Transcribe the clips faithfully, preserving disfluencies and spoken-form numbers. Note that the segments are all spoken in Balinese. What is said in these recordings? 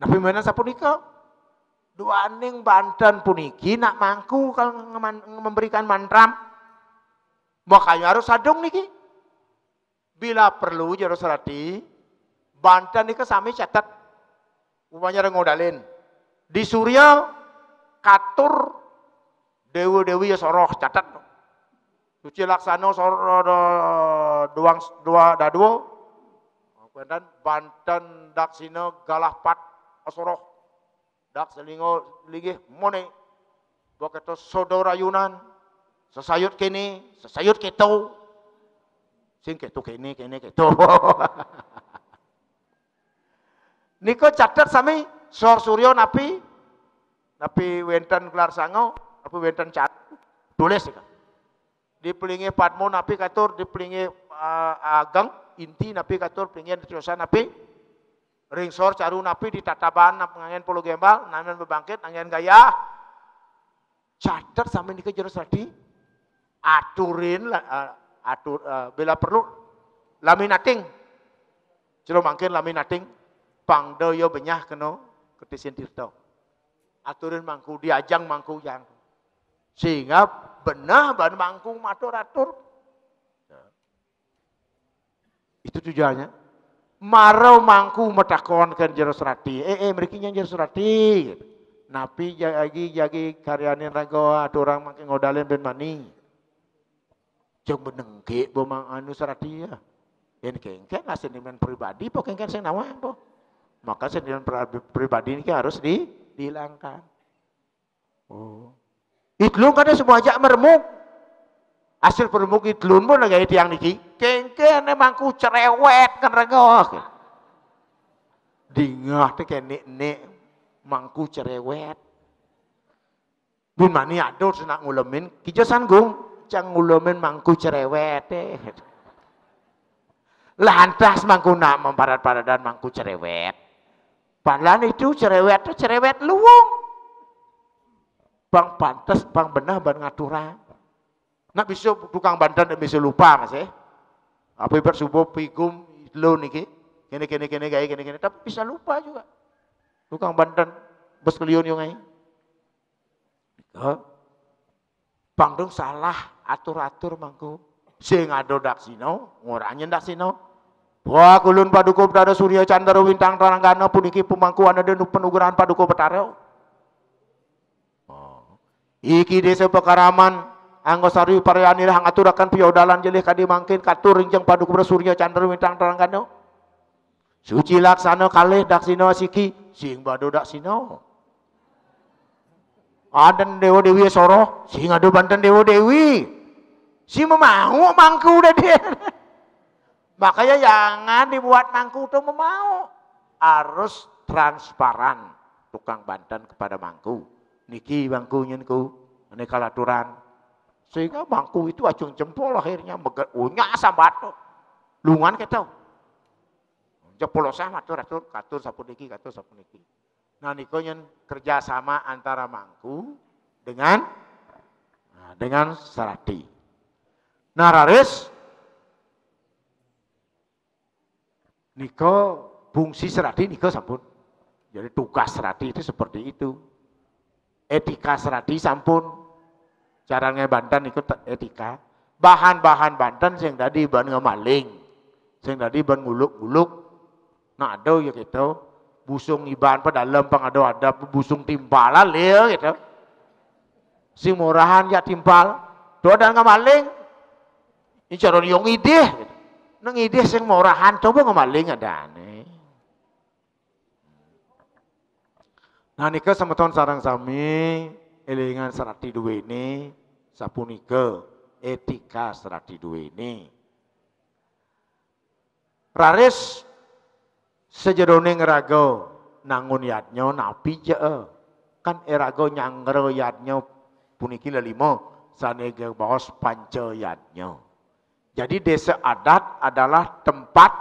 Tapi menen sapunika, duaning banten puniki nak mangku kal ngeman-, memberikan mantram. Makanya harus sadung niki. Bila perlu, jero serati, banten nika sami catet. Upamanya ring ngodalin. Di Surya katur dewa-dewi ya soroh, catet. Suci laksana sor-, da-, duang, dua dadua. Kemudian banten daksina galah pat asoroh. Dak selingo linggih mone. Bok keto sodo rayunan. Sesayut kene, sesayut keto. Sing keto kene, kene keto. Nika catet sami, sor surya napi, napi wenten gelar sango, napi wenten caru, tulis nika. Di pelinggih padma napi katur, di pelinggih, eh, ageng, inti napi katur, pelinggih tiosan napi, ring sor caru napi, di tataban nap-, nganggen polo gembal, nanggen bebangkit, nanggen gayah. Catet sami nika jero serati. Aturin la-, eh, atur, eh, bila perlu laminating. Jero mangkin laminating pang da ya benyah kena ketisin tirta. Aturin mangku, diajang mangku yang. Sehingga benah ban mangku matur atur. Itu tujuannya. Mara mangku matakon kan jero serati. Eh, eh, mriki nyang jero serati. Napi jagi, jagi karyanin raga aturang mangke ngodalin ben mani. Jeng benengke bo mang anu serati ya. Yen kengken lah sentimen pribadi, po kengken sing nawang po. Maka sentimen pri-, pribadi ini harus di-, dihilangkan. Oh. Idlun kada semua aja meremuk. Hasil peremuk idlun pun lagi tiang niki. Kengken mangku cerewet kan rego. Dingah te kenik-nik mangku cerewet. Bin mani aduh senak ngulemin, kija sanggung, cang ngulemin mangku cerewet, eh. Lantas mangku nak mamparat-paradan mangku cerewet. Padahal itu cerewet tu cerewet luung. Pang pantes, pang benah ban ngaturang. Nak bisa tukang banten bisa lupa, Mas, eh. Apa ibarat subuh pigum lo niki, kene, kene, kene, gaya kene, kene, tapi bisa lupa juga. Tukang banten, bes keliun yung ai. Hah? Pang dong salah atur-atur mangku. Sing ada daksina, ngorangin daksina. Wah, kulun paduka Betara Surya Candra Wintang Tranggana puniki pemangku anada nu penugrahan paduka Betara. Oh. Iki desa Pekaraman, Anggosari Paryani lah ngaturaken piodalan jelih kadi mangkin katur rinjeng paduka Betara Surya Candra Wintang Tranggana. Suci laksana kalih daksina siki, sing bada daksina. Aden dewa dewi soroh, sing ada banten dewa dewi. Si memau mangku dadi. Makanya jangan dibuat mangku tu memau. Harus transparan tukang banten kepada mangku. Niki mangku nyenku, ini kalaturan. Sehingga mangku itu acung jempol akhirnya mege-, unya sambat tu. Lungan kita. Jepolosah matur atur, katur sapuniki, katur sapuniki. Nah, niku nyen kerjasama antara mangku dengan, nah, dengan serati. Nah, raris nika fungsi serati nika sampun. Jadi tugas serati itu seperti itu. Etika serati sampun. Cara ngebanten niku te-, etika. Bahan-bahan banten sing dadi ban ngemaling. Sing dadi ban nguluk-nguluk. Nah, ada ya kita. Busung iban pa dalem pang ada, ada busung timpalan ya gitu. Sing morahan ya timpal. Tuh ada ngemaling. Ini cara yo ngidih. Gitu. Nang ngidih sing morahan coba ngemaling ada aneh. Nah, nika semeton sareng sami elingan serati duwene sapunika, etika serati duwene. Raris sajeroning raga nangun yadnya napi jee? Kan iraga nyanggra yadnya puniki lelima sane gebaos panca yadnya. Jadi desa adat adalah tempat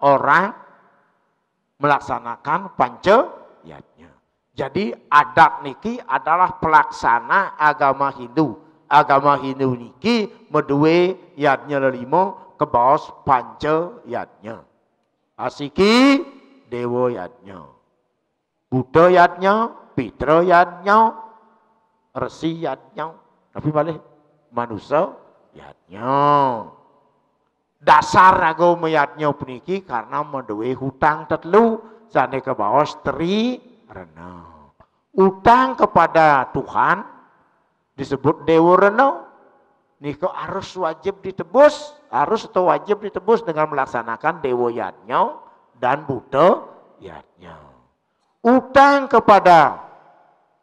orang melaksanakan panca yadnya. Jadi adat niki adalah pelaksana agama Hindu. Agama Hindu niki madue yadnya lelima kebaos panca yadnya. Asiki dewa yadnya. Buddha yadnya, Pitra yadnya, Resi yadnya. Tapi malih manusa yadnya. Dasar agama yadnya puniki karena madué hutang tetelu, sané kabaos tri rena. Utang kepada Tuhan disebut dewa rena. Nika harus wajib ditebus, harus atau wajib ditebus dengan melaksanakan dewa yadnya dan buddha yadnya. Utang kepada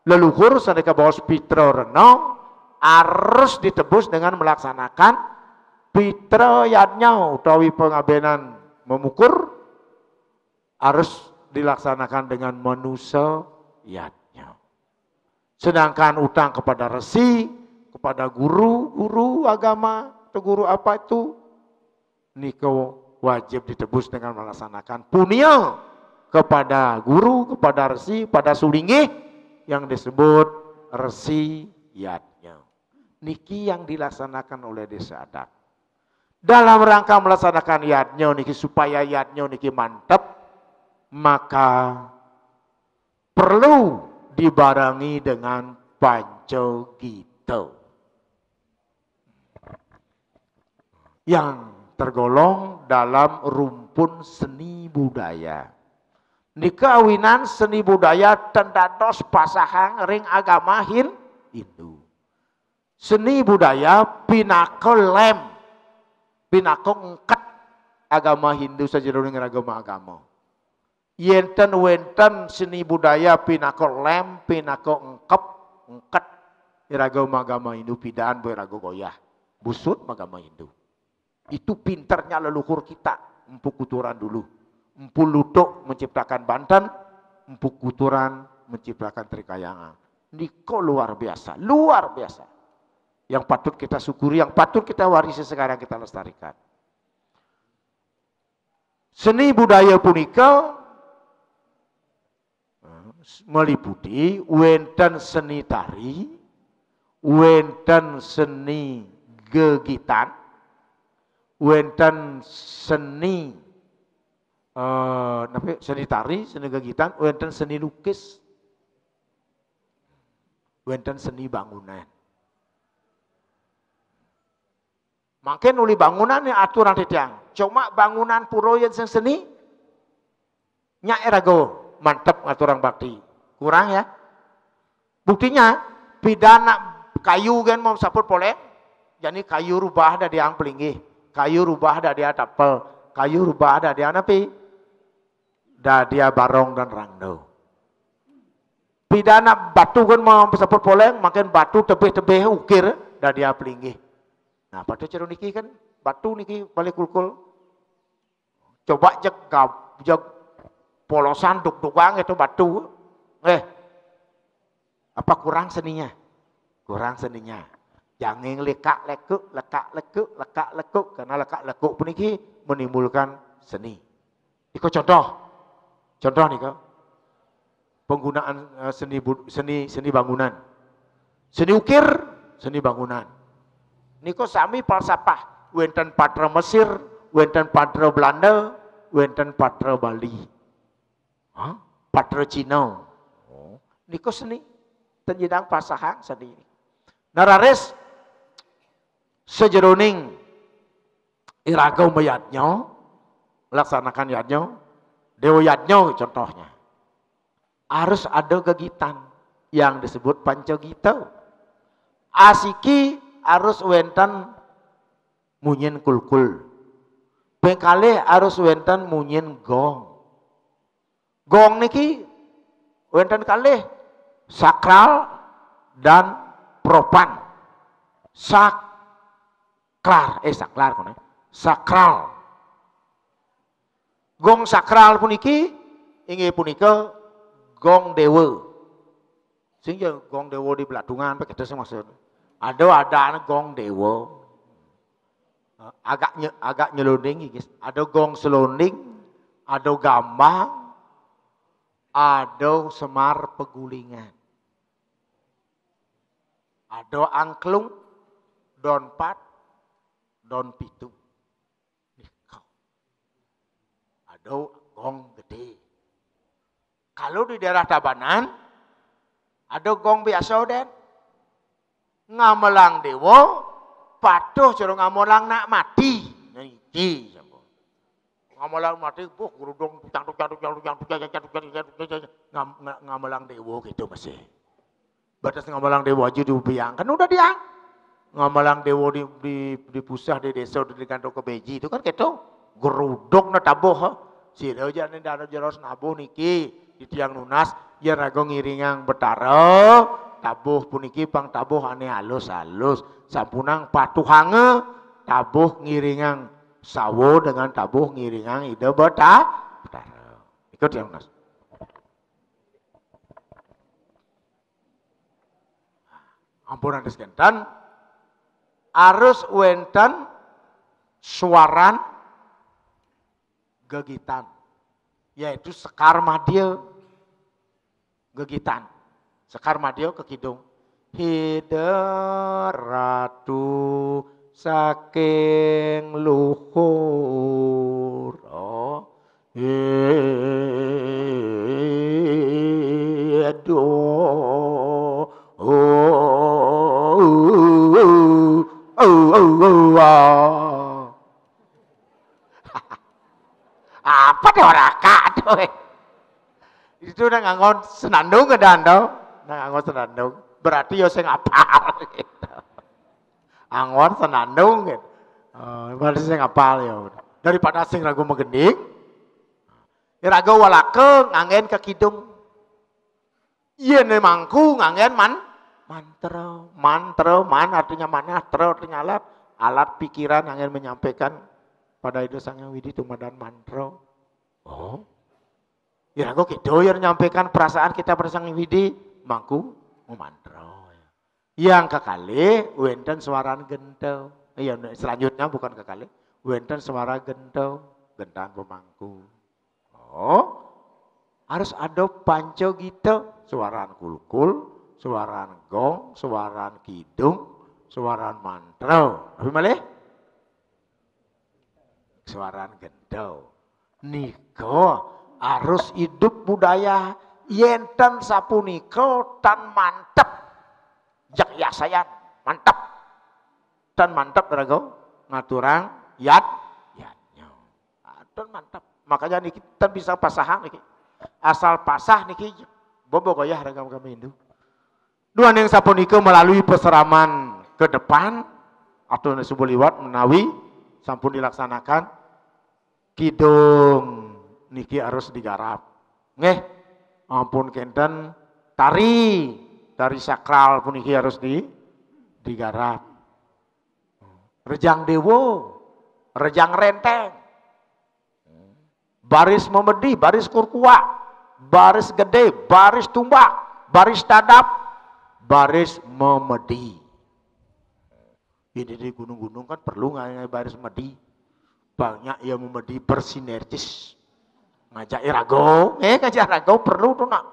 leluhur sané kabaos pitra rena harus ditebus dengan melaksanakan pitra yadnya utawi pengabénan memukur harus dilaksanakan dengan manusa yadnya. Sedangkan utang kepada resi, kepada guru, guru agama, atau guru apa itu, nika wajib ditebus dengan melaksanakan punia kepada guru, kepada resi, pada sulinggih yang disebut resi yadnya. Niki yang dilaksanakan oleh desa adat. Dalam rangka melaksanakan yadnya niki supaya yadnya niki mantep, maka perlu dibarengi dengan pancagita yang tergolong dalam rumpun seni budaya. Nika awinan seni budaya ten dados pasahang ring agama Hin-, Hindu. Seni budaya pinaka lem, pinaka engket agama Hindu sajeroning ragama agama. Yén ten wénten seni budaya pinaka lem, pinaka engkep, engket iraga magama Hindu pidan boh iraga goyah. Busut magama Hindu. Itu pinternya leluhur kita, Empu Kuturan dulu. Empu Lutuk menciptakan Banten, Empu Kuturan menciptakan Trikayangan. Niko luar biasa, luar biasa. Yang patut kita syukuri, yang patut kita warisi sekarang kita lestarikan. Seni budaya punika meliputi wénten seni tari, wénten seni gegitan, wénten seni, eh, napa, seni tari, seni gegitan, wénten seni lukis, wénten seni bangunan. Mangkin uli bangunan nih aturan titiang. Cuma bangunan pura yén sing seni, nyak iraga mantep ngaturang bakti. Kurang ya. Buktinya, pidan nak kayu kan mau saput poleng, jani kayu rubah dadiang pelinggih, kayu rubah dadiang tapel, kayu rubah dadiang napi? Dadiang barong dan rangda. Pidan nak batu kan mau saput poleng, mangkin batu tebih-tebih ukir dadiang pelinggih. Nah, pada cara niki kan batu niki balik kulkul. Coba jeg gab-, jeg polosan duk-dugang itu batu. Eh, apa kurang seninya? Kurang seninya. Jangan lekak-lekuk, lekak-lekuk, lekak-lekuk. Karena lekak-lekuk puniki menimbulkan seni. Iko contoh. Contoh nih, Kak. Penggunaan, eh, seni bud-, seni, seni bangunan. Seni ukir, seni bangunan. Niko sami falsafah. Wénten patra Mesir, wénten patra Belanda, wénten patra Bali. Hah? Patra Cina. Oh, niko seni. Ten nyidang pasahang seni. Nah, raris sajeroning iraga mayadnya, melaksanakan yadnya, dewa yadnya contohnya. Harus ada gegitan yang disebut pancagita. Asiki harus wénten munyin kulkul. Ping kalih harus wénten munyin gong. Gong niki wénten kalih, sakral dan profan. Sakral, eh, sakral koné. Sakral. Gong sakral puniki inggih punika gong dewa. Sing ya gong dewa di Belatungan, apa kita sih maksud? Ada, ada gong dewa. Agak nye-, agak nyelonding, guys. Ada gong selonding, ada gambang, ada semar pegulingan. Ada angklung, don pat, don pitu. Nika. Ada gong gedé. Kalau di daerah Tabanan, ada gong biasa, den. Ngamelang dewa, patuh cara ngamelang nak mati. Nah, iki, sapa? Ngamelang mati, buh, gerudung, tucang, tucang, tucang, tucang, tucang, tucang, tucang, tucang, ngam-, nga-, ngamelang dewa gitu masih. Batas ngamelang dewa aja diubiang. Kan udah diang. Ngamelang dewa di, di, di pusah, di desa, di kantor kebeji itu kan gitu. Geruduk na tabuh, ha. Sira aja nih dana jeros nabuh niki di tiang nunas, ya raga ngiringang betara, tabuh puniki pang tabuh ane alus-alus. Sampunang patuhanga, tabuh ngiringang sawa dengan tabuh ngiringang ida beta-, betara. Ikut tiang nunas. Ampun, antes kenten, harus wenten suaran gegitan, yaitu sekar madya. Gegitan. Sekar madya ke kidung. Hida ratu saking luhur. Oh. Hida. Oh. Oh, oh, oh, oh, ah. Apa deh orang kak tuh? Itu nang nganggon senandung kedan to. Nang nganggon senandung. Berarti yo sing apal gitu. Anggon senandung gitu. Eh, berarti sing apal ya. Daripada sing ragu magending, ya raga walaka nganggen ke kidung. Yen mangku nganggen man-, mantra. Mantra, man artinya manah, tra artinya alat. Alat pikiran nganggen menyampaikan pada Ida Sang Hyang Widi tumadan mantra. Oh. Ya, aku gitu ya, nyampaikan perasaan kita pada Sang Hyang Widi, mangku mantra. Yang kekalih, wenten suaran genta. Iya, selanjutnya bukan kekalih. Wenten suara genta, gentan pemangku. Oh, harus ada panca gita, suaran kulkul, suaran gong, suaran kidung, suaran mantra. Tapi malih? Suaran genta. Nika harus hidup budaya. Yenten sapunika tan mantep. Jak yasayan, mantep. Tan mantep raga ngaturang yat, yatnya. Ah, tan mantep. Makanya niki tan bisa pasahang niki. Asal pasah niki bobo goyah raga kami Hindu. Duaning sapunika melalui peseraman ke depan atau suba liwat menawi sampun dilaksanakan, kidung niki harus digarap. Nggih, ampun kenten tari, tari sakral puniki harus di-, digarap. Rejang dewa, rejang renteng. Baris memedi, baris kurkuak, baris gede, baris tumbak, baris tadap, baris memedi. Ini di gunung-gunung kan perlu ngai baris medi. Banyak yang memedi bersinergis. Ngajak irago, eh, ngajak irago perlu tuh nak.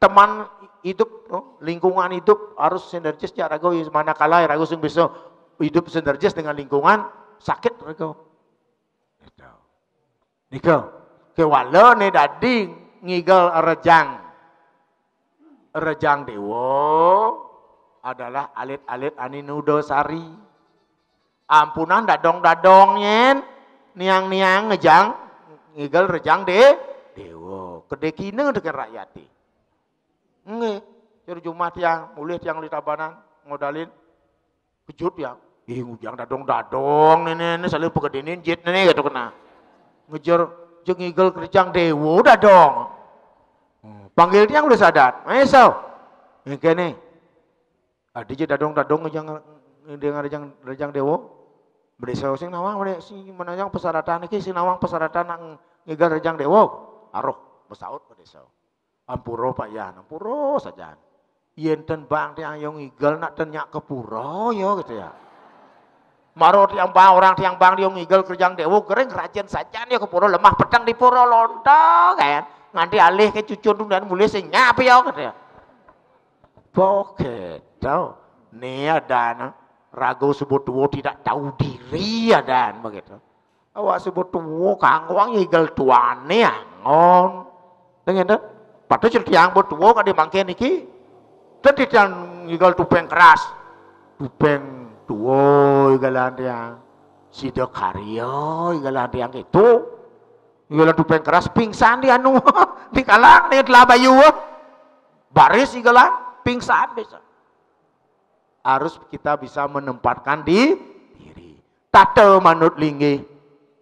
Teman hidup, oh, lingkungan hidup harus sinergis ya rago. Manakala irago sing bisa hidup sinergis dengan lingkungan, sakit rago. Gitu. Nika, kewala ne dadi ngigel rejang. Rejang dewa adalah alit-alit ani nuda sari. Ampunang dadong-dadong nyen, niang-niang ngejang, ngigel rejang de, dewa. Kedekina dengan rakyate. Nggih, jero jumah tiang, mulih tiang litabanan, ngodalin. Kejut ya. Ih, ngujang dadong-dadong, nene, nene, saling pegedenin jit, nene, gitu kena. Ngejer, jengigel kerjang dewo dadong. Hmm, panggil tiang udah sadat. Ayo, so. Ini kene. Adi je dadong-dadong ngejang, ngejang, ngejang, ngejang dewo. Berdesa sing nawang, berdesa sing menajang persyaratan iki, sing nawang persyaratan nak ngigel rejang dewo. Aroh, besaut berdesa. Ampura Pak Yan, ampura sajan. Yen ten bang tiang yo ngigel nak ten nyak ke pura yo gitu ya. Maro tiang bang, orang tiang bang dia ngigel kerjang dewo kering rajin sajan ya ke pura lemah peteng di pura lonta kan. Nganti alih ke cucun tu dan mulih sing nyap yo gitu ya. Poketo. Ni adan ragu sebut tuwo tidak tahu diri adan begitu. Awak sebut tuwo kanggo ngigel tuane angon. Dengen tu? Padahal tiang buat tua kadé mangkin niki. Ten tiang ngigal tupeng keras. Tupeng tua igalan tiang. Sida karya igalan tiang itu. Igalan tupeng keras pingsan di anu. Di kalang ni telah bayu. Baris igalan pingsan bisa. Harus kita bisa menempatkan di diri. Tata manut linggih,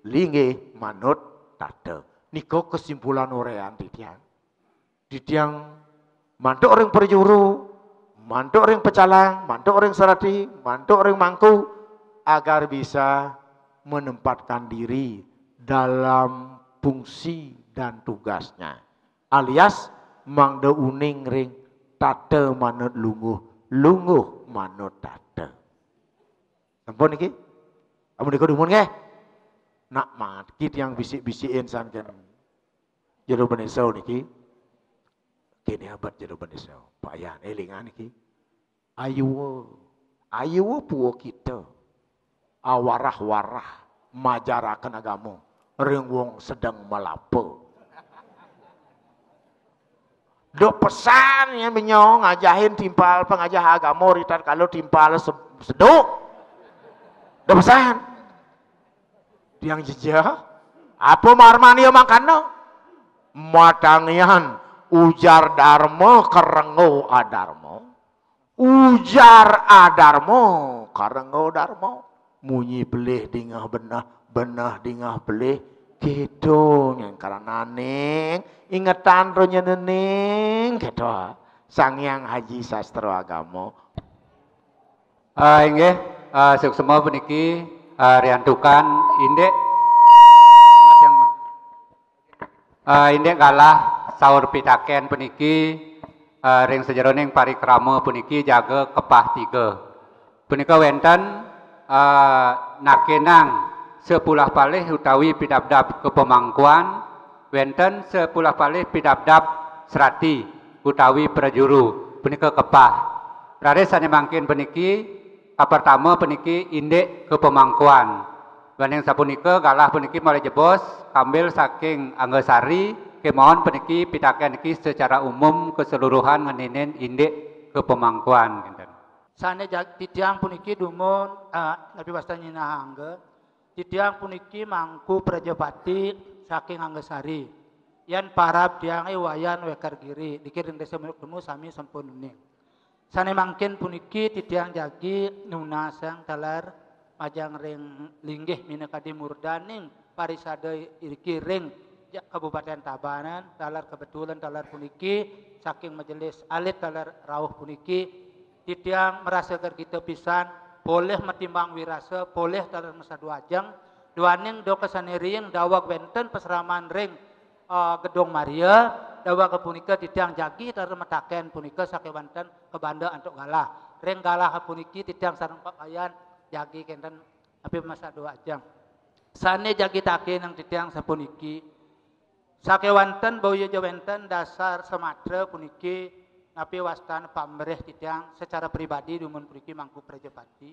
linggih manut tata. Nika kesimpulan urean titiang. Titiang mantuk ring prajuru, mantuk ring pecalang, mantuk ring serati, mantuk ring mangku, agar bisa menempatkan diri dalam fungsi dan tugasnya. Alias mangda uning ring tata manut lungguh, lungguh manut tata. Sampun niki? Amun nika dumun nggih. Nak mati tiang bisik-bisikin sangken. Jero Beneso niki. Kene abad Jero Beneso. Pak Yan, elingan niki. Ayuwa. Ayuwa puwa kita. Awarah-warah majaraken agama ring wong sedeng malapa. Dok pesan ya menyo ngajahin timpal pangajah agama ritat kalau timpal se- seduk. Dok pesan. Tiang jejeh. Apa marmania mangkana? Matangian ujar dharma karengga adharma. Ujar adharma karengga dharma. Munyi pelih dingeh beneh, beneh dingeh pelih. Gitu nyengkarananing. Ingetan ro nyenening gitu. Sang Hyang Haji Sastra Agama. Ah, inggih, ah, suksma puniki, ah, riantukan indik. Ah, indik galah saur pitaken puniki, ah, ring sajeroning parikrama puniki jaga kepah tiga. Punika wenten, ah, nakenang sepulah palih utawi pidabdab kapamangkuan, wenten sepulah palih pidabdab serati utawi prajuru, punika kepah. Raris sane mangkin puniki, kapertama puniki indik kapamangkuan. Duaning sapunika galah puniki malih jebos kambil saking Anggasari, kemawon puniki pitaken niki secara umum keseluruhan ngeninin indik kapamangkuan kinten. Sane jag- titiang puniki dumun, eh, napi wasta nyinahangga. Titiang puniki Mangku Prajapati saking Anggasari. Yan parab tiange Wayan Wekar Giri, niki ring Desa Muruk Temu sami sampun uning. Sane mangkin puniki titiang jagi nunasang taler majeng ring linggih minakadi murdaning parisada iriki ring ja-, Kabupaten Tabanan, taler kebetulan taler puniki saking majelis alit taler rauh puniki, titiang marasa gergita pisan, polih matimbang wirasa, polih taler masadu ajeng, duaning dok sane riing daweg wenten pasraman ring, eh, Gedung Maria, daweg punika titiang jagi taler mataken punika sakewanten kabanda antuk galah. Ring galah puniki titiang sareng Pak Wayan jagi kenten napi masadu ajeng. Sane jagi takenang titiang sapuniki, sakewanten boya ja wenten dasar samatra puniki napi wastan pamrih titiang secara pribadi dumun puniki Mangku Prajapati.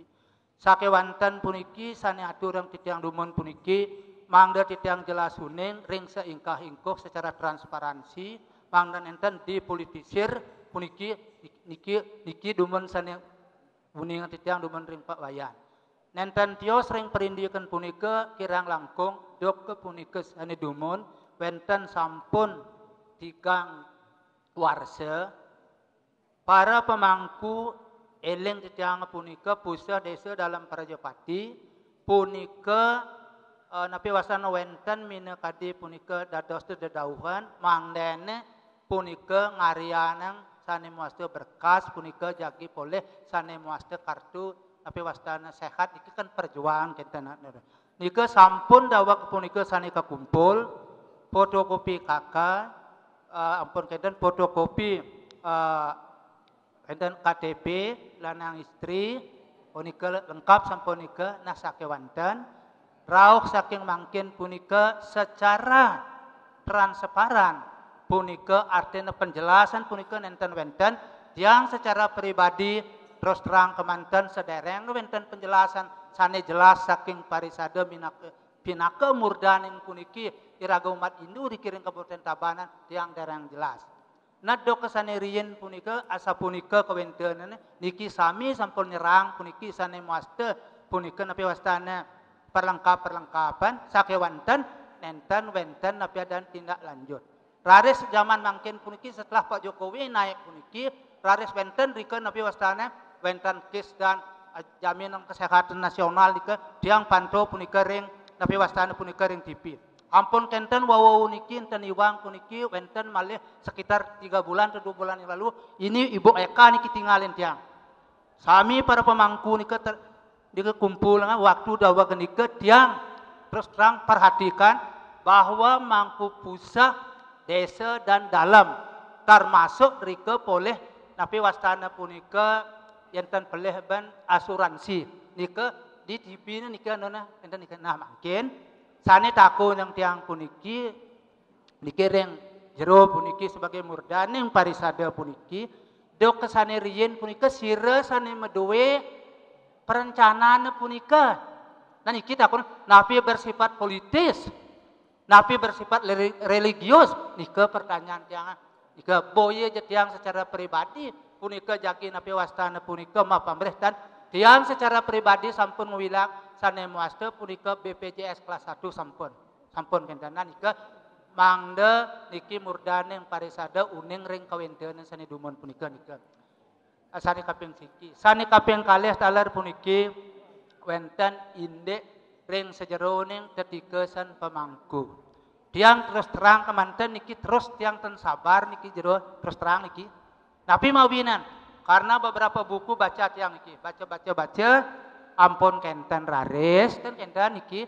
Sakewanten puniki sane aturang titiang dumun puniki mangda titiang jelas uning ring saingkah-ingkuh secara transparansi, mangda nenten dipolitisir puniki niki, niki dumun sane uning titiang dumun ring Pak Wayan. Nenten tios ring parindikan punika kirang langkung dok punika sane dumun wenten sampun tigang warsa. Para pamangku eling titiang punika puseh desa Dalem Prajapati punika, eh, napi wastan wenten minakadi punika dados dedauhan, mangdene punika ngaryanang sane mawasta berkas punika jagi polih sane mawasta kartu napi wastane sehat niki kan perjuangan kenten. Nika sampun daweg punika sane kakumpul, fotokopi K K, eh, ampun kenten fotokopi, eh, enten K T P lanang istri, punika lengkap sampun nika, nah sakewanten, rauh saking mangkin punika secara transparan punika artina penjelasan punika nenten wenten, tiang secara pribadi terus terang kemanten sedereng wenten penjelasan sane jelas saking parisada minaka, pinaka murdaning puniki iraga umat Hindu dikiring Kabupaten Tabanan tiang dereng jelas. Nah, duk sané riin punika, asapunika kawéntenané, niki sami sampun nyerang puniki sané mawasta punika napi wastana perlengkap-perlengkapan, sakéwanten nénten wénten napi adan tindak lanjut. Raris jaman mangkin puniki setelah Pak Jokowi naik puniki, raris wénten rika napi wastana, wénten KIS dan, eh, jaminan kesehatan nasional nika, tiang pantau punika ring napi wastana punika ring T V. Ampun kénten wau-wau niki, énten iwang puniki, wénten malih sekitar tiga bulan atau dua bulan yang lalu, ini Ibu Eka niki tingalin tiang. Sami para pemangku nika ter-, nika kumpul dengan waktu dawa nika, tiang terus terang perhatikan bahwa mangku pusat, desa dan dalem, termasuk rika polih napi wastana punika, énten pelih ban asuransi. Nika di T V nika nona, énten nika. Nah, mangkin sané takon yang tiang puniki, niki ring jero puniki sebagai murdaning parisada puniki, duk sané riin punika sira sané madué perencanaan punika. Nah, niki takon napi bersifat politis, napi bersifat reli-, religius, nika pertanyaan tiang. Nika boya ja tiang secara pribadi punika jagi napi wastana punika mapamrih, tan tiang secara pribadi sampun ngwilang sané mawasta punika B P J S kelas satu sampun. Sampun kéntenan nika mangda niki murdaning parisada uning ring kawéntenan sané dumun punika nika. Sané kaping siki. Sané kaping kalih taler puniki wénten indik ring sajeroning tetikesan pemangku. Tiang terus terang kemanten niki, terus tiang ten sabar niki jero terus terang niki. Napi mawinan? Karena beberapa buku baca tiang niki, baca, baca, baca, ampun kénten raris, ten kénten niki,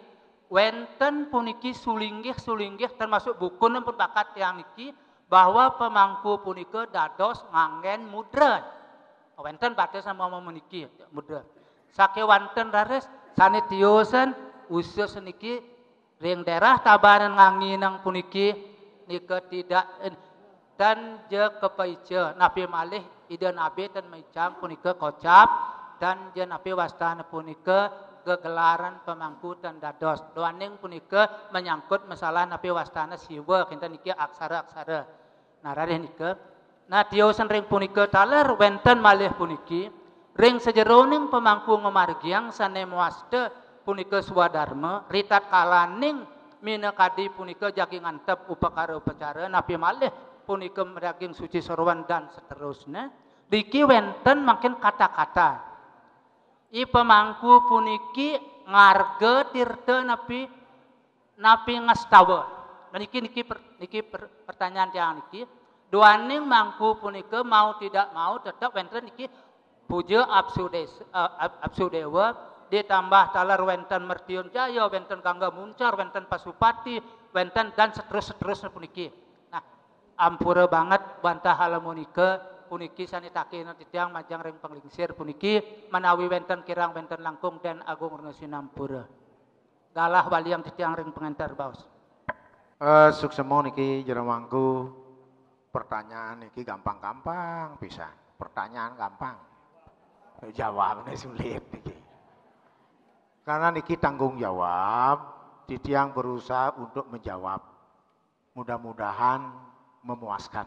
wénten puniki sulinggih-sulinggih termasuk buku pun bakat tiang niki, bahwa pemangku punika dados nganggén mudra. Wénten batis nama puniki, mudra. Sakéwanten raris, sané tiosan, usus niki, ring daerah Tabanan nganginang puniki, nika tidak, eh, tan ja kapaica, napi malih Ida Nabi tan maicang punika kocap, tan ja napi wastana punika gegelaran pemangku tan dados. Duaning punika menyangkut masalah napi wastana siwa, kénten niki aksara-aksara. Nah, raris nika. Nah, tiosan ring punika taler wénten malih puniki, ring sajeroning pemangku ngamargiang sané mawasta punika swadarma, ritatkalaning minakadi punika jagi ngantep upakara upacara, napi malih punika daging suci sorban dan seterusnya. Niki wénten mangkin kata-kata. I pemangku puniki ngarga tirta napi, napi ngastawa. Nah, niki, niki per-, niki per-, pertanyaan tiang niki. Duaning mangku punika mau tidak mau tetap wénten niki puja absu des-, eh, ab-, absu dewa, ditambah taler wénten Mertiun Jaya, wénten Gangga Muncar, wénten Pasupati, wénten dan seterus-seterusnya puniki. Nah, ampura banget bantah alamunika puniki sané takina titiang majeng ring panglingsir puniki, menawi wénten kirang wénten langkung dan agung rena sinampura. Galah waliang titiang ring pangénter baos. Eh, suksema niki jero mangku. Pertanyaan niki gampang-gampang pisan. Pertanyaan gampang. Jawabnya sulit niki. Karena niki tanggung jawab, titiang berusaha untuk menjawab. Mudah-mudahan memuaskan.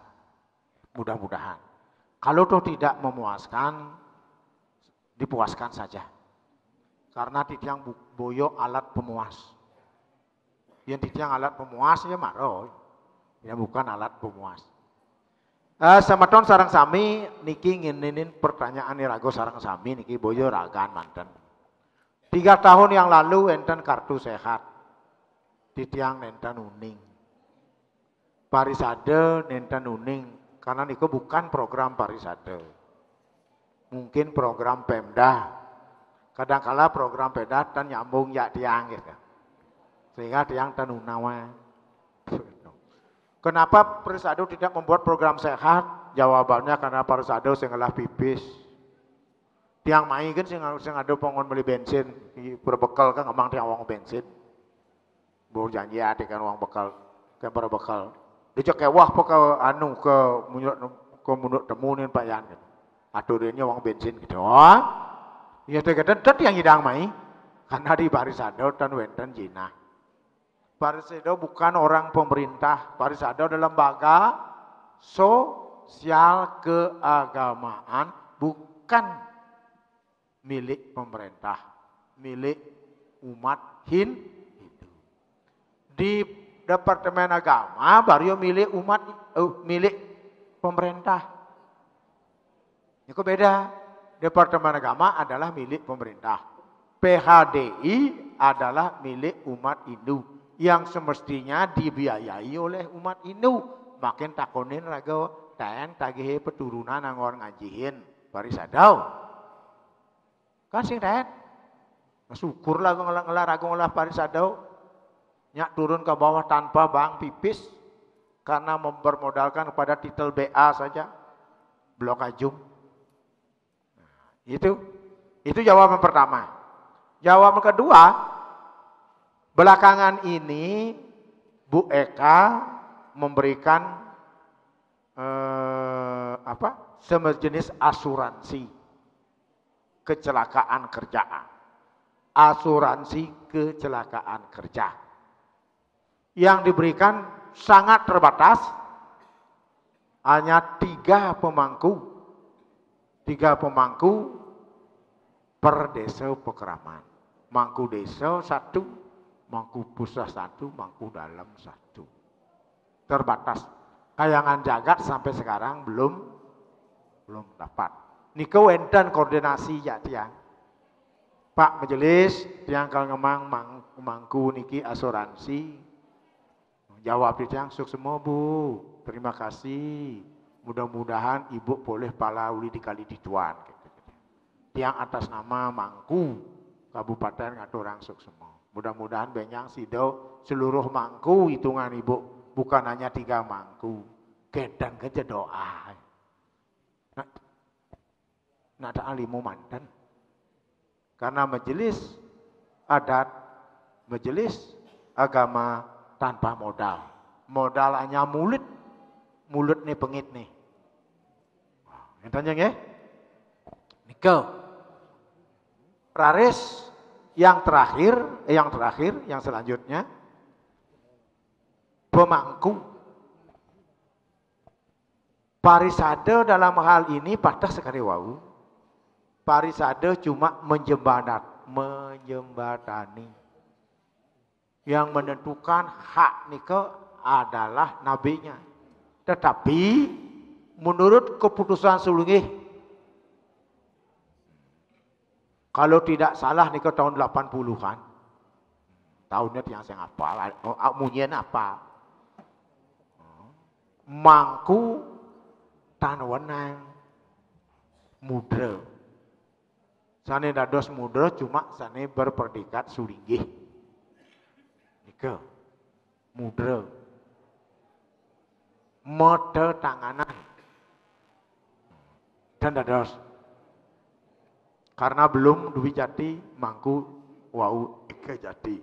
Mudah-mudahan. Kalau toh tidak memuaskan, dipuaskan saja. Karena titiang bu-, boya alat pemuas. Yén titiang alat pemuas ya mara. Ya bukan alat pemuas. Eh, semeton sareng sami niki ngininin pertanyaan iraga sareng sami niki boya ragan manten. Tiga tahun yang lalu énten kartu sehat. Titiang nénten uning. Parisada nénten uning, karena niku bukan program parisada. Mungkin program Pemda. Kadangkala program Pemda tan nyambung ya tiang gitu. Sehingga tiang tan unawa. Kenapa parisada tidak membuat program sehat? Jawabannya karena parisada sing ngelah pipis. Tiang mai kan sing, sing ada pongon beli bensin, di berbekal kan ngomong tiang uang bensin. Bau janji ada kan uang bekal, kan para bekal. Dia cek kewah apa ke anu, ke munjuk, ke munjuk temu nih Pak Yan. Aturinnya uang bensin gitu. Oh, ya, teh, teh, teh, yang hidang mai. Karena di parisada tan wénten jinah. Parisada bukan orang pemerintah. Parisada adalah lembaga so-, Sosial keagamaan bukan milik pemerintah, milik umat Hin-, Hindu. Di Departemen Agama baru milik umat, eh, milik pemerintah. Ini kok beda. Departemen Agama adalah milik pemerintah. P H D I adalah milik umat Hindu yang semestinya dibiayai oleh umat Hindu. Makin takonin rago, ten tagih peturunan anggon ngajihin Parisadau. Kan sing ten. Syukurlah ngela-, ngelar agung lah Parisadau. Nyak turun ke bawah tanpa bang pipis karena mempermodalkan kepada titel B A saja. Blok ajum. Nah, itu, itu jawaban pertama. Jawaban kedua, belakangan ini Bu Eka memberikan, eh, apa, sejenis asuransi kecelakaan kerjaan. Asuransi kecelakaan kerja yang diberikan sangat terbatas, hanya tiga pemangku, tiga pemangku per desa pekeraman. Mangku desa satu, mangku pusat satu, mangku dalam satu. Terbatas. Kayangan Jagat sampai sekarang belum, belum dapat. Nika wenten koordinasi ya tiang. Pak Majelis, tiang kal ngemang mang-, mangku niki asuransi. Jawab tiang, "Suksma, Bu. Terima kasih. Mudah-mudahan Ibu polih pala uli di kali dituan." Tiang atas nama mangku kabupaten ngaturang suksma. Mudah-mudahan benjang sida seluruh mangku hitungan Ibu, bukan hanya tiga mangku. Gedeng aja doa. Nah, nah, ada alimu manten. Karena majelis adat, majelis agama tanpa modal. Modal hanya mulut, mulut nih pengit nih. Entanya nggih? Nika. Raris yang terakhir, eh, yang terakhir, yang selanjutnya, pemangku. Parisada dalam hal ini patah sekali wau. Parisada cuma menjembadat-, menjembatani. Yang menentukan hak nika adalah nabenya. Tetapi menurut keputusan sulingih, kalau tidak salah nika tahun delapan puluhan. Tahunnya tiang sing apal, oh, ah, munyian apa? Mangku tan wenang mudra. Sane dados mudra cuma sane berpredikat sulinggih. Nika. Mudra. Mata tanganan. Dan dados. Karena belum duwi jati, mangku wau ika jati.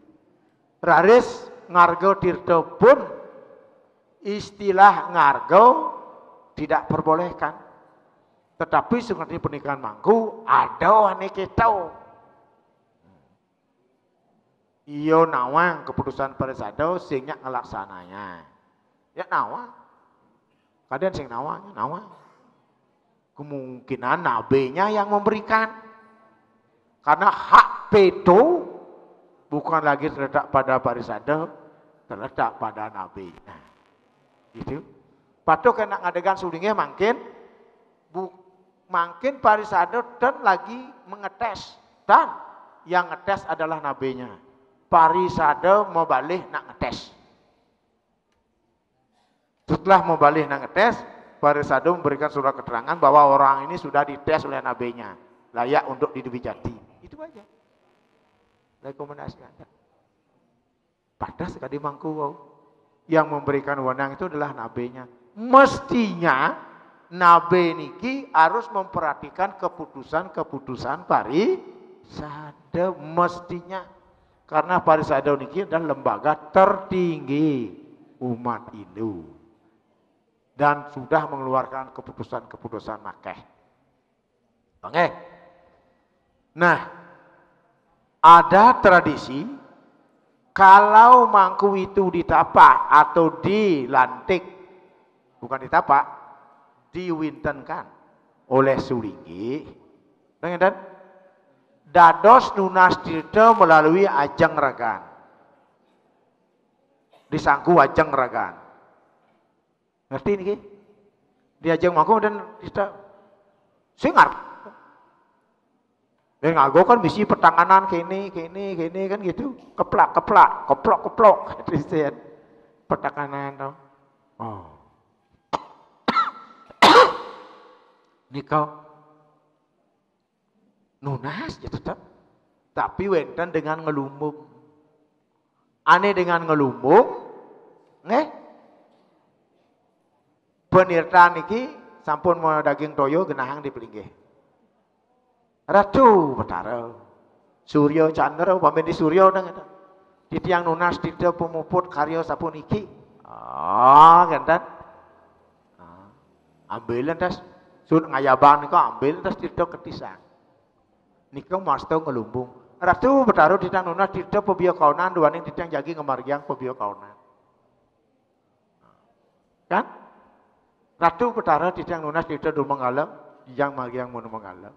Raris ngarga tirta pun, istilah ngarga tidak perbolehkan. Tetapi sungatipun pernikahan mangku, ada ane keto. Iya nawang keputusan parisada sing nyak ngelaksananya. Ya nawang. Kadang sing nawang, ya nawang. Kemungkinan nabenya yang memberikan. Karena hak veto bukan lagi terletak pada parisada, terletak pada nabenya. Gitu. Patuh kena ngadegan sulingnya mangkin, bu-, mangkin parisada ten lagi mengetes. Dan yang ngetes adalah nabenya. Parisada mabalih nak ngetes. Setelah mabalih nak ngetes, parisada memberikan surat keterangan bahwa orang ini sudah dites oleh nabenya, layak untuk diduwi jati. Itu aja. Rekomendasi Anda. Pada sekali mangku wau. Yang memberikan wewenang itu adalah nabenya. Mestinya nabe niki harus memperhatikan keputusan-keputusan parisada, mestinya. Karena parisada niki adalah lembaga tertinggi umat Hindu dan sudah mengeluarkan keputusan-keputusan akeh. Oke. Nah, ada tradisi kalau mangku itu ditapak atau dilantik, bukan ditapak, diwintenkan oleh sulinggih. Ngeten? Dados nunas tirta melalui ajeng ragan. Disangku ajeng ragan. Ngerti niki? Di ajeng mangku dan tirta. Sing ngarep. Dan ngago kan bisi petanganan kene, kene, kene kan gitu. Keplak, keplak, keplok, keplok. Gitu, istilah petanganan to. Oh. Nika nunas ya tetap. Tapi wenten dengan ngelumbung. Ane dengan ngelumbung, nggih. Penirtan niki sampun mau daging toyo genahang di pelinggih. Ratu Betara, Surya Candra, upami di Surya nang ngeten. Titiang nunas tirta pamuput karya sapuniki. Ah, ngenten. Ah, ambil entas, sun ngayabang nika ambil entas tirta ketisan. Nika masta ngelumbung. Ratu Betara titiang nunas tirta pabiakaonan duaning titiang jagi ngamargiang pabiakaonan. Kan? Ratu Betara titiang nunas tirta durmanggala, titiang margiang muna manggala.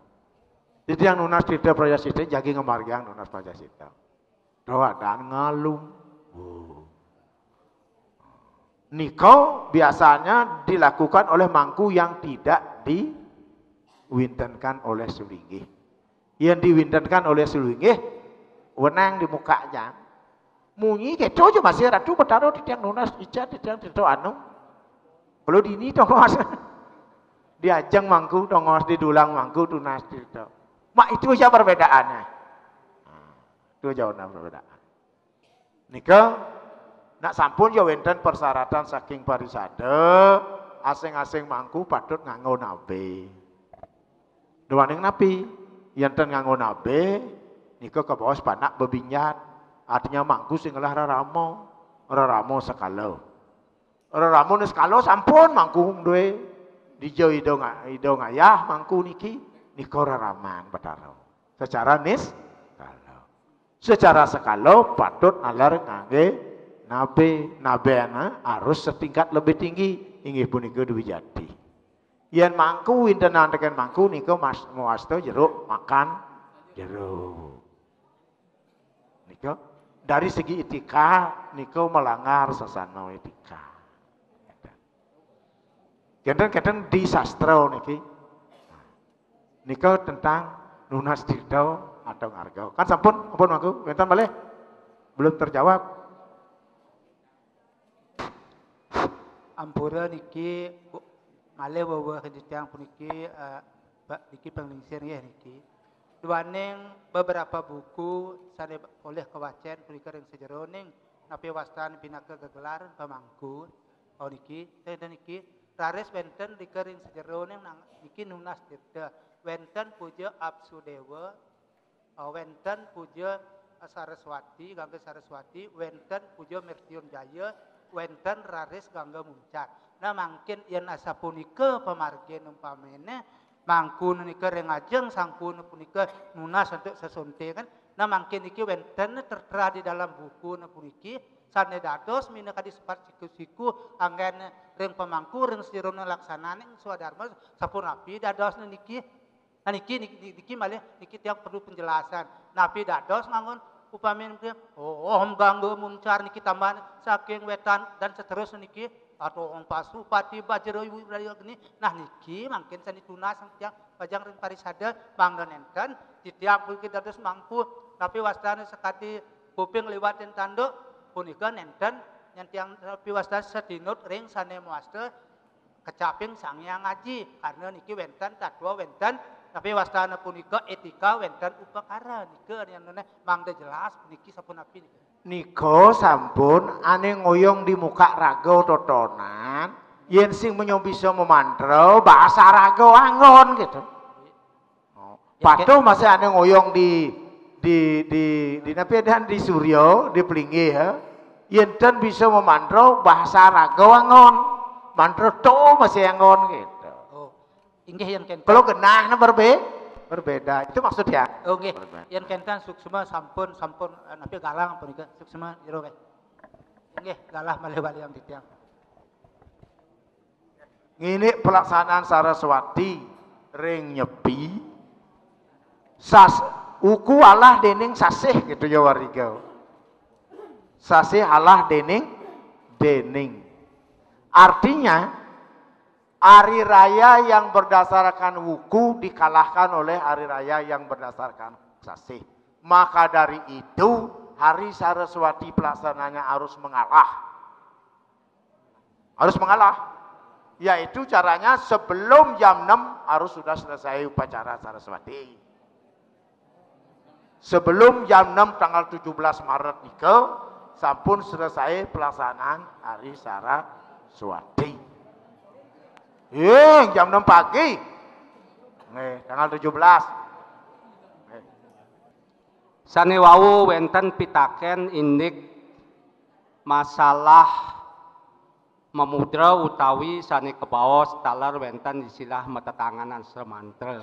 Titiang nunas tirta prayascita, jagi ngamargiang nunas prayascita. Doa dan ngalung. Nika biasanya dilakukan oleh mangku yang tidak diwintenkan oleh sulinggih. Yang diwintenkan oleh sulinggih, wenang di mukanya. Munyi keto aja masih Ratu Betara titiang nunas ica titiang tirta anu. Kalau dini tongos. Di ajeng mangku tongos, di dulang mangku tunas tirta. Mak itu aja perbedaannya. Nah, itu aja warna perbedaan. Nika, nak sampun ya wenten persyaratan saking parisada, asing-asing mangku patut nganggo nabe. Duaning napi? Yenten nganggo nabe, nika kabaos panak bebinjat. Artinya mangku sing ngelah rarama, rarama sekala. Rarama ni sekala sampun mangku duwe. Dija ida nga-, ida ngayah mangku niki, nika raraman Betara. Secara nis-, sekala. Secara sekala patut nalar ngangge nabe. Nabena harus setingkat lebih tinggi. Inggih punika Dwi Jati. Yen mangku, wintenan teken mangku nika mas-, mawasta jeruk makan jeruk. Nika dari segi etika nika melanggar sasana etika. Kenten-kenten di sastra niki. Nika tentang nunas tirta atau ngarga. Kan sampun, ampun mangku, wenten malih? Belum terjawab. Ampura niki, Bu, malih wewehan titiang puniki, eh, Pak, niki panglingsir nggih niki. Duaning beberapa buku sane olih kawacen punika ring sajeroning napi wastan pinaka gegelaran pamangku. Oh niki, eh, dan niki raris wenten rika ring sajeroning nang-, niki nunas tirta. Wenten puja Absudewa, eh, wenten puja Saraswati, Gangga Saraswati, wenten puja Mertiun Jaya, wenten raris Gangga Muncar. Nah, mangkin yen asapunika pamargin umpamine, mangku nika ring ajeng sangkuna punika nunas antuk sesontengan. Nah, mangkin niki wenten tertera di dalam buku puniki, sane dados minakadi sepat siku-siku anggen ring pamangku ring sajeroning laksananing swadarma sapunapi dadosne niki. Nah, niki, niki, niki malih niki tiang perlu penjelasan. Napi dados nganggon upami niki, oh, Om Gangga Muncar niki tambahan saking wetan dan seterusnya niki, atau Om Pasupati Bajra Yu-, geni. Nah, niki mangkin sane tunas tiang pajang ring parisada mangda nenten titiang puniki dados mangku napi wastane sakadi kuping liwat ring tanduk punika nenten yen tiang napi wastane satinut ring sane mawasta kecaping Sang Hyang Aji, karena niki wenten tatwa, wenten napi wastana punika etika, wenten upakara. Nika yen mangda jelas puniki sapunapi nika. Nika sampun ane ngoyong di muka raga totonan, yen sing menyo bisa memantra bahasa raga anggon gitu. Oh. Ya, patuh masih ane ngoyong di, di, di, di napi dan di Surya, di Pelinggih, ya. Yen ten bisa memantra bahasa raga anggon. Mantra to masih anggon gitu. Oh. Inggih yen kenten. Kalau genah nah berbe-, berbeda. Itu maksud ya. Oh, nggih. Berbeda. Yen kenten suksma sampun, sampun, eh, napi galang punika suksma jero nggih. Inggih, galah malih walian titiang. Ngini pelaksanaan Saraswati ring Nyepi, sas, wuku alah dening sasih gitu ya warga. Sasih alah dening dening. Artinya, hari raya yang berdasarkan wuku dikalahkan oleh hari raya yang berdasarkan sasih. Maka dari itu, hari Saraswati pelaksananya harus mengalah. Harus mengalah. Yaitu caranya sebelum jam enam harus sudah selesai upacara Saraswati. Sebelum jam enam tanggal tujuh belas Maret nika, sampun selesai pelaksanaan Hari Saraswati. Eh, jam enam pagi. Nih, tanggal tujuh belas. Nih. Sane wau wenten pitaken indik masalah mamudra utawi sane kabaos taler wenten istilah matetanganan astra mantra.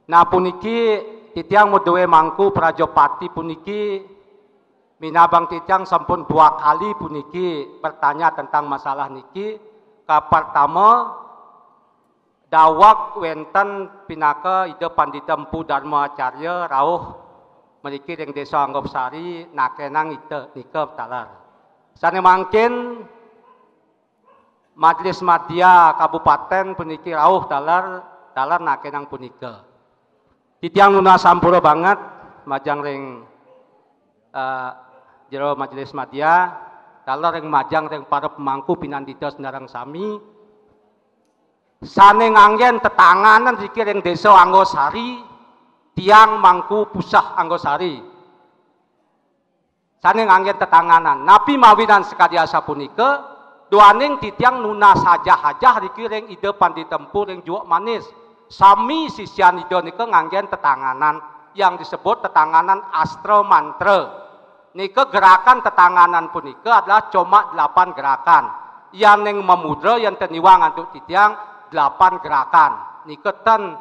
Nah, puniki titiang maduwe mangku Prajapati puniki minabang titiang sampun dua kali puniki bertanya tentang masalah niki. Kapertama, daweg wenten pinaka Ida Pandita Empu Darma Acarya rauh mriki ring Desa Anggosari nakenang ita nika taler. Sane mangkin Majelis Madya Kabupaten puniki rauh taler, taler nakenang punika. Titiang nunas sampura banget majeng ring, eh, jero Majelis Madya, taler ring majeng ring para pemangku pinandita sinareng sami, sane nganggen tetanganan riki ring Desa Anggosari, tiang mangku Puseh Anggosari. Sane nganggen tetanganan. Napi mawinan sakadi asapunika, duaning titiang nunas ajah-ajah riki ring Ida Pandita Empu ring Juuk Manis. Sami sisian Ida nika nganggen tetanganan yang disebut tetanganan astra mantra. Nika gerakan tetanganan punika adalah cuma delapan gerakan. Yaning mamudra, yan ten iwang antuk titiang, delapan gerakan. Nika ten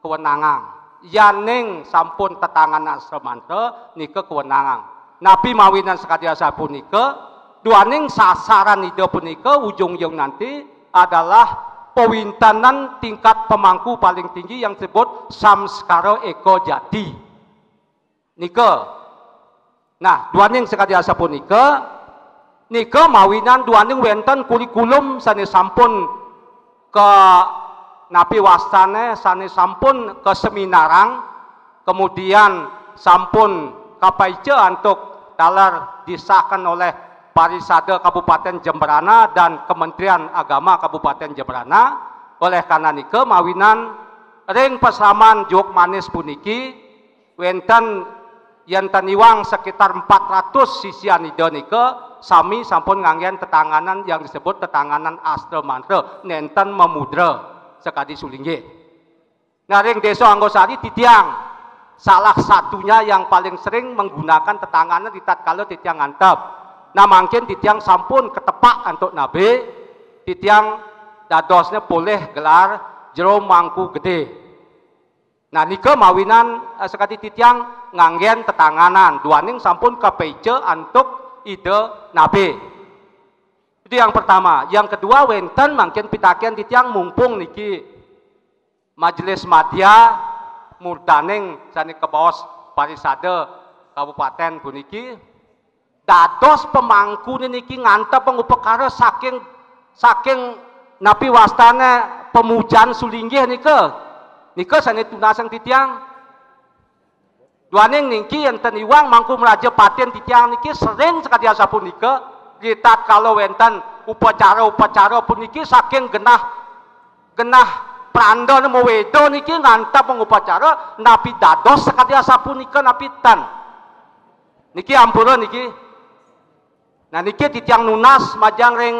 kewenangan. Yaning sampun tetanganan astra mantra, nika kewenangan. Napi mawinan sakadi asapunika, duaning sasaran Ida punika ujung-ujung nanti adalah pawintenan tingkat pemangku paling tinggi yang disebut samskara eka jati. Nika. Nah, duaning sakadi asapunika, nika mawinan duaning wenten kurikulum sane sampun ka napi wastane, sane sampun kaseminarang, kemudian sampun kapaica antuk taler disahkan oleh Parisada Kabupaten Jembrana dan Kementerian Agama Kabupaten Jembrana. Oleh karena nika, mawinan ring pasraman Juuk Manis puniki, wenten yen ten iwang sekitar empat ratus sisian Ida nika sami sampun nganggen tetanganan yang disebut tetanganan astra mantra, nenten mamudra sakadi sulinggih. Nah, ring Desa Anggosari titiang salah satunya yang paling sering menggunakan tetanganan di tatkala titiang ngantep. Nah, mangkin titiang sampun ketepak antuk nabe, titiang dadosnya polih gelar Jero Mangku Gede. Nah, nika mawinan, eh, sakadi titiang nganggen tetanganan, duaning sampun kapaica antuk Ida nabe. Itu yang pertama. Yang kedua, wenten mangkin pitaken titiang, mumpung niki Majelis Madya murdaning sane kabaos Parisada Kabupaten puniki, dados pemangkune niki ngantepang upakara saking, saking napi wastane pamujan sulinggih nika. Nika sane tunasang titiang. Duaning niki enten iwang Mangku Mraja Patin titiang niki sering sakadi asapunika, ritatkala wenten upacara-upacara puniki saking genah, genah prandana maweda niki ngantepang upacara, napi dados sakadi asapunika napi ten. Niki ampura niki. Nah, niki titiang nunas majeng ring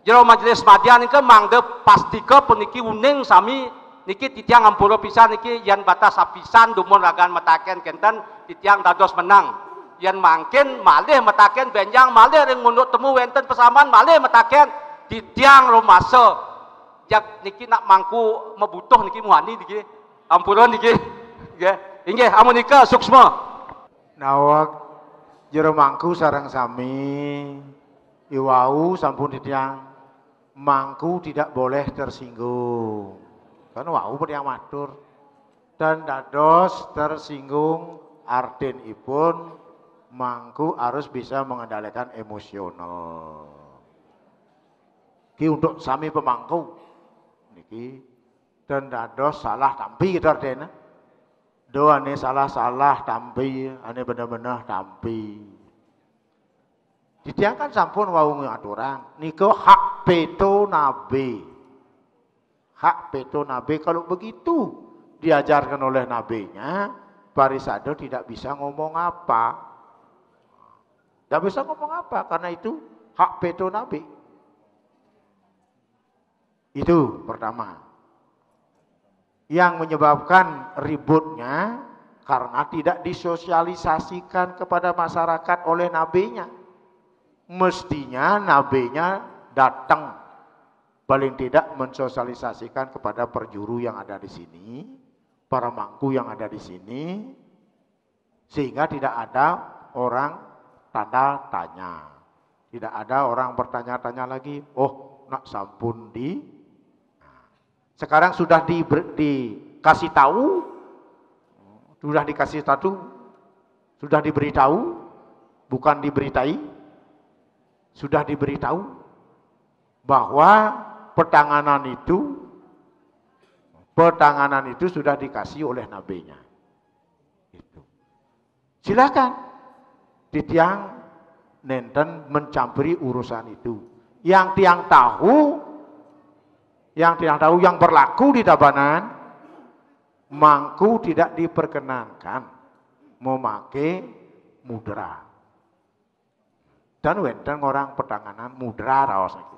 Jero Majelis Madya nika mangda pastika puniki uning sami. Niki titiang ampura pisan niki, yen batas sapisan dumun ragan mataken kenten, titiang dados menang. Yen mangkin malih mataken benjang, malih ring munduk temu wenten pasaman, malih mataken, titiang rumasa. Jak niki nak Mangku mabutuh niki muani niki. Ampura niki. Nggih. Inggih, amunika suksma. Naweg Jero Mangku sareng sami, iwau sampun titiang Mangku tidak boleh tersinggung. Kan wau pada yang matur. Dan dados tersinggung artinipun mangku harus bisa mengendalikan emosional. Ki untuk sami pemangku. Niki dan dados salah tampi gitu artinya. Do ane salah-salah tampi, ane bener-bener tampi. Titiang kan sampun wau ngaturang, nika hak peto nabe. Hak peto nabe, kalau begitu diajarkan oleh nabenya, parisada tidak bisa ngomong apa. Tidak bisa ngomong apa, karena itu hak peto nabe. Itu pertama. Yang menyebabkan ributnya karena tidak disosialisasikan kepada masyarakat oleh nabenya. Mestinya nabenya datang, paling tidak mensosialisasikan kepada perjuru yang ada di sini, para mangku yang ada di sini, sehingga tidak ada orang tanda tanya. Tidak ada orang bertanya-tanya lagi, "Oh, nak sampun di." Nah, sekarang sudah di, dikasih tahu, sudah dikasih tahu, sudah diberitahu, bukan diberitai, sudah diberitahu bahwa pertanganan itu, pertanganan itu sudah dikasih oleh nabenya. Itu. Silakan. Titiang nenten mencampuri urusan itu. Yang tiang tahu, yang tiang tahu yang berlaku di Tabanan, mangku tidak diperkenankan memakai mudra. Dan wenten orang petanganan mudra raos niki.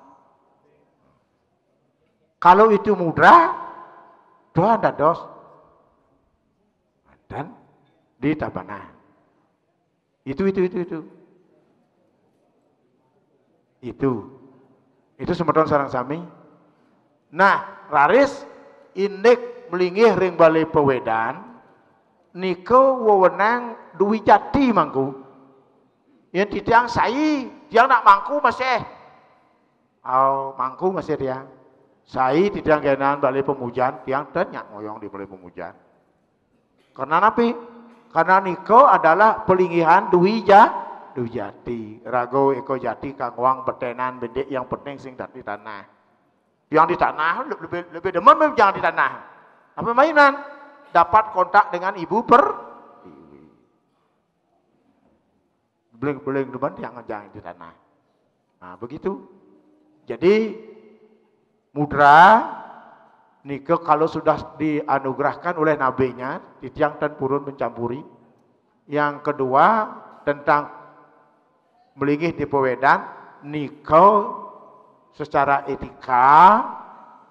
Kalau itu mudra, doa dados. Dan di Tabanan. Itu, itu, itu, itu. Itu. Itu semeton sareng sami. Nah, raris indik melinggih ring balai pewedan, nika wewenang Dwi Jati mangku. Yen titiang sai, tiang nak mangku masih. Au, mangku masih tiang. Sai titiang genan balai pemujan, tiang ten nyak ngoyong di balai pemujan. Karena napi? Karena nika adalah pelinggihan Dwi Ja-, Dwi Jati. Raga eka jati kang wang betenan bedik, yang penting sing di tanah. Yang di tanah lebih, lebih demen memang jangan di tanah. Apa mainan? Dapat kontak dengan ibu pertiwi. Beling-beling demen yang jangan di tanah. Nah, begitu. Jadi mudra nika kalau sudah dianugerahkan oleh nabenya, titiang ten purun mencampuri. Yang kedua, tentang melinggih di pewedan, nika secara etika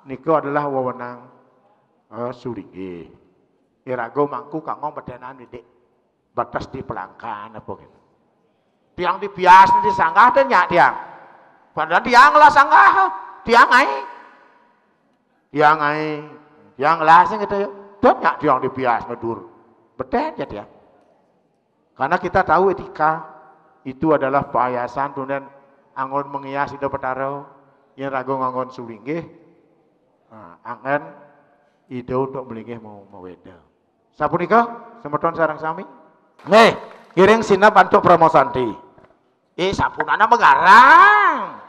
nika adalah wewenang, eh, sulinggih. Iraga mangku kanggo betenan didik batas di pelangkan apa gitu. Tiang di bias di sanggah ten nyak tiang. Padahal tiang lah sanggah, tiang ai. Tiang ai, tiang lah sing gitu ya. Ten nyak tiang di bias ngedur. Beten ya tiang. Karena kita tahu etika itu adalah payasan tunen anggon menghias Ida Petara, yang ragu nganggon sulinggih, nah, anggon Ida untuk melinggih mau maweda. Sapunika, semeton sareng sami. Nggih, ngiring sineb antuk Parama Santi. Eh, sapunana megarang.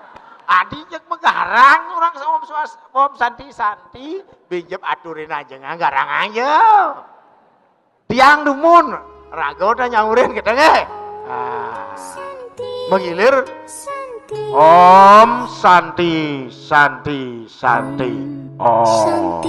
Adi jeg megarang orang sama suas-, Om Santi-Santi, binjep aturin aja, ngarang aja. Tiang dumun, raga udah nyaurin kita nggih. Ah. Mengilir. Om Santi, Santi, Santi. Om.